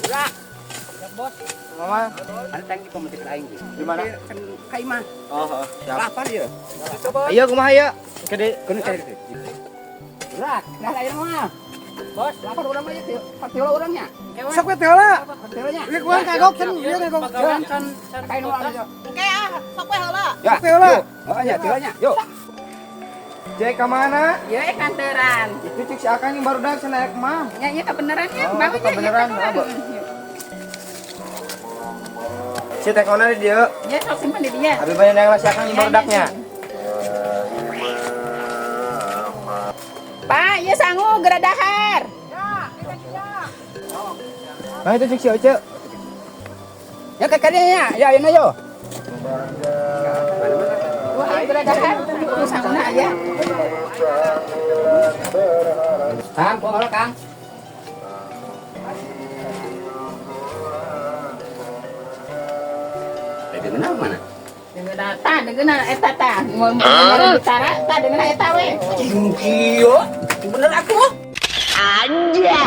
Ulah. Bos. Mama, Mana tangki pemetik aing ge. Di mana? Kan ka imah. Oh, siap. Lapar ya. Ayo kumaha ya? Gede. Keun cari. Ulah, nah lain mah. Bos, lapar urang mah ya, patiola urangnya. Sok we teh heula. Patiolanya. Ieu kumaha kagok can ieu kagok. Can kain urang aja. Oke ah, sok we heula. Ya, Sok we heula. Heeh nya, tiolanya. Yuk. Cek ka mana? Ieu eh kanteran. Itu cek si Akang yang baru dak cenah mah. Nya nya kebenaran nya, Oh, bawa nya. kebenaran, apa? Si tekona di dieu. Nya sok simpen di dinya. Abi banyak yang si Akang yang baru daknya. Pak, ieu sangu geura dahar. Nah itu cek si Oce. Ya ke kadinya ya, ayeuna yo. Wah, ieu geura dahar. Ieu sanguna aya. Kang, kumaha Kang? Dengeuna mana? Dengeuna tah, dengeuna eta tah. Mun bicara tah dengeuna eta we. Cing kieu. Bener aku. Anjay.